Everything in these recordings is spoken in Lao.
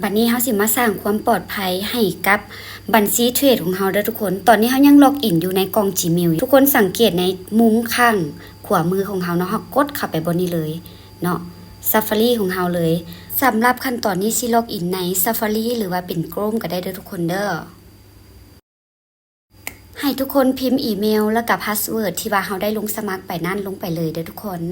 ບັດນີ້ເຮົາຊິມາສ້າງຄວາມປອດໄພໃຫ້ກັບບັນຊີເທຣດຂອງເຮົາເດີທຸກຄົນ. ຕອນນີ້ເຮົາຍັງລັອກອິນຢູ່ໃນກ່ອງ Gmail ຢູ່. ທຸກຄົນສັງເກດໃນມຸມຂ້າງຂວາມືຂອງເຮົາເນາະ, ເຮົາກົດເຂົ້າໄປບ່ອນນີ້ເລີຍເນາະ, Safari ຂອງເຮົາເລີຍ. ສຳລັບຂັ້ນຕອນນີ້ຊິລັອກອິນໃນ Safari ຫຼືວ່າເປັນ Chrome ກໍໄດ້ເດີທຸກຄົນເດີ. ໃຫ້ທຸກຄົນພິມອີເມວ ແລ້ວກະພາສເວີດທີ່ວ່າເຮົາໄດ້ລົງສະໝັກໄປນັ້ນລົງໄປເລີຍເດີທຸກຄົນ.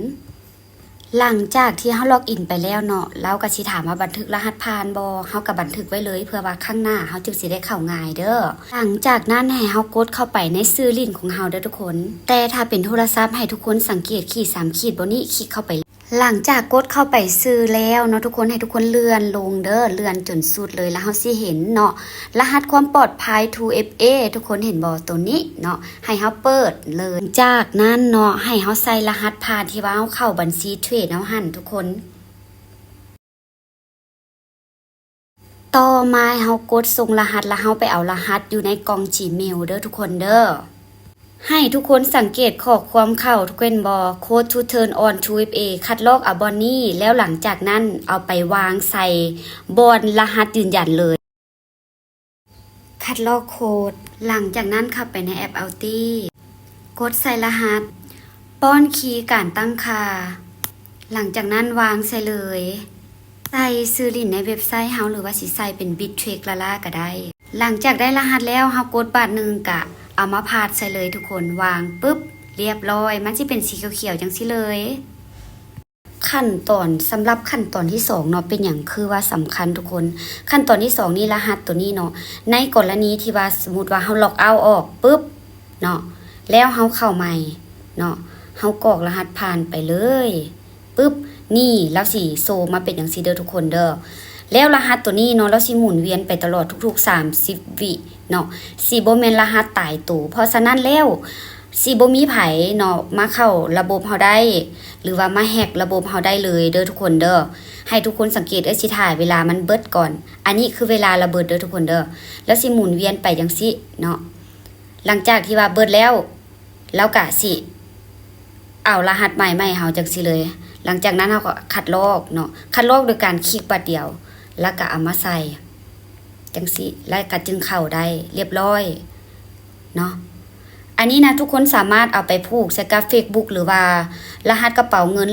ຫຼັງຈາກທີ່ເຮົາລັອກອິນໄປແລ້ວເນາະ, ລາວກະຊິຖາມວ່າບັນທຶກລະຫັດຜ່ານບໍ່, ເຮົາກະບັນທຶກໄວ້ເລີຍ ເພື່ອວ່າຄັ້ງໜ້າເຮົາຈຶ່ງຊິໄດ້ເຂົ້າງ່າຍເດີ. ຫຼັງຈາກນັ້ນໃຫ້ເຮົາກົດເຂົ້າໄປໃນຊື່ຫຼິ້ນຂອງເຮົາເດີທຸກຄົນ. ແຕ່ຖ້າເປັນໂທລະສັບໃຫ້ທຸກຄົນສັງເກດຂີດສາມຂີດບ່ອນນີ້, ຄລິກເຂົ້າໄປ. ຫຼັງຈາກກົດເຂົ້າໄປຊື່ແລ້ວເນາະທຸກຄົນ, ໃຫ້ທຸກຄົນເລື່ອນລົງເດີ, ເລື່ອນຈົນສຸດເລີຍ ແລ້ວເຮົາຊິເຫັນເນາະ ລະຫັດຄວາມປອດໄພ ທູເອັຟເອ ທຸກຄົນເຫັນບໍ່? ໂຕນີ້ເນາະ, ໃຫ້ເຮົາເປີດເລີຍ. ຈາກນັ້ນເນາະ, ໃຫ້ເຮົາໃສ່ລະຫັດຜ່ານທີ່ວ່າເຮົາເຂົ້າບັນຊີເທຣດເຮົາຫັ້ນທຸກຄົນ. ຕໍ່ມາໃຫ້ເຮົາກົດສົ່ງລະຫັດ ແລ້ວເຮົາໄປເອົາລະຫັດຢູ່ໃນກ່ອງ Gmail ເດີທຸກຄົນເດີ. ໃຫ້ທຸກຄົນສັງເກດຂໍ້ຄວາມເຂົ້າ ທຸກຄົນເຫັນບໍ່? Code to turn on two F A ຄັດລອກເອົາບ່ອນນີ້ ແລ້ວຫຼັງຈາກນັ້ນເອົາໄປວາງໃສ່ບ່ອນລະຫັດຢືນຢັນເລີຍ. ຄັດລອກໂຄດ, ຫຼັງຈາກນັ້ນເຂົ້າໄປໃນແອັບ Authy ກົດໃສ່ລະຫັດ, ປ້ອນຄີການຕັ້ງຄ່າ, ຫຼັງຈາກນັ້ນວາງໃສ່ເລີຍ. ໃສ່ຊື່ຫຼິ້ນໃນເວັບໄຊເຮົາ ຫຼືວ່າຊິໃສ່ເປັນ Bittrex ລະລາກະໄດ້. ຫຼັງຈາກໄດ້ລະຫັດແລ້ວ ເຮົາກົດບາດໜຶ່ງກະເອົາມາພາດໃສ່ເລີຍທຸກຄົນ, ວາງປຶບ ລຽບຮ້ອຍ, ມັນຊິເປັນສີຂຽວໆຈັ່ງຊີ້ເລີຍ. ຂັ້ນຕອນ, ສຳລັບຂັ້ນຕອນທີສອງເນາະ, ເປັນຫຍັງຄືວ່າສຳຄັນທຸກຄົນ? ຂັ້ນຕອນທີສອງນີ້ ລະຫັດໂຕນີ້ເນາະ, ໃນກໍລະນີທີ່ວ່າ ສົມມຸດວ່າເຮົາລັອກເອົາອອກປຶບເນາະ, ແລ້ວເຮົາເຂົ້າໃໝ່ເນາະ, ເຮົາກອກລະຫັດຜ່ານໄປເລີຍ ປຶບ ນີ້ລາວຊິໂຊມາເປັນຈັ່ງຊີ້ເດີທຸກຄົນເດີ. ແລ້ວລະຫັດໂຕນີ້ເນາະ, ລາວຊິໝູນວຽນໄປຕະຫຼອດທຸກໆສາມສິບວິເນາະ, ຊິບໍ່ແມ່ນລະຫັດຕາຍໂຕ. ເພາະສະນັ້ນແລ້ວ ຊິບໍ່ມີໃຜເນາະ ມາເຂົ້າລະບົບເຮົາໄດ້ ຫຼືວ່າມາແຮັກລະບົບເຮົາໄດ້ເລີຍເດີທຸກຄົນເດີ. ໃຫ້ທຸກຄົນສັງເກດ, ເອື້ອຍຊິຖ່າຍເວລາມັນເບິດກ່ອນ. ອັນນີ້ຄືເວລາລະເບິດເດີທຸກຄົນເດີ. ລາວຊິໝູນວຽນໄປຈັ່ງຊີ້ເນາະ. ຫຼັງຈາກທີ່ວ່າເບິດແລ້ວ ລາວກະຊິເອົາລະຫັດໝາຍໃໝ່ເຮົາຈັ່ງຊີ້ເລີຍ. ຫຼັງຈາກນັ້ນເຮົາກໍຄັດລອກເນາະ, ຄັດລອກໂດຍການຄລິກບາດດຽວ ແລ້ວກະເອົາມາໃສ່ຈັ່ງຊີ້ ແລ້ວກະຈຶ່ງເຂົ້າໄດ້ລຽບຮ້ອຍເນາະ. ອັນນີ້ນະ ທຸກຄົນສາມາດເອົາໄປຜູກໃສ່ກັບ Facebook ຫຼືວ່າລະຫັດກະເປົາເງິນ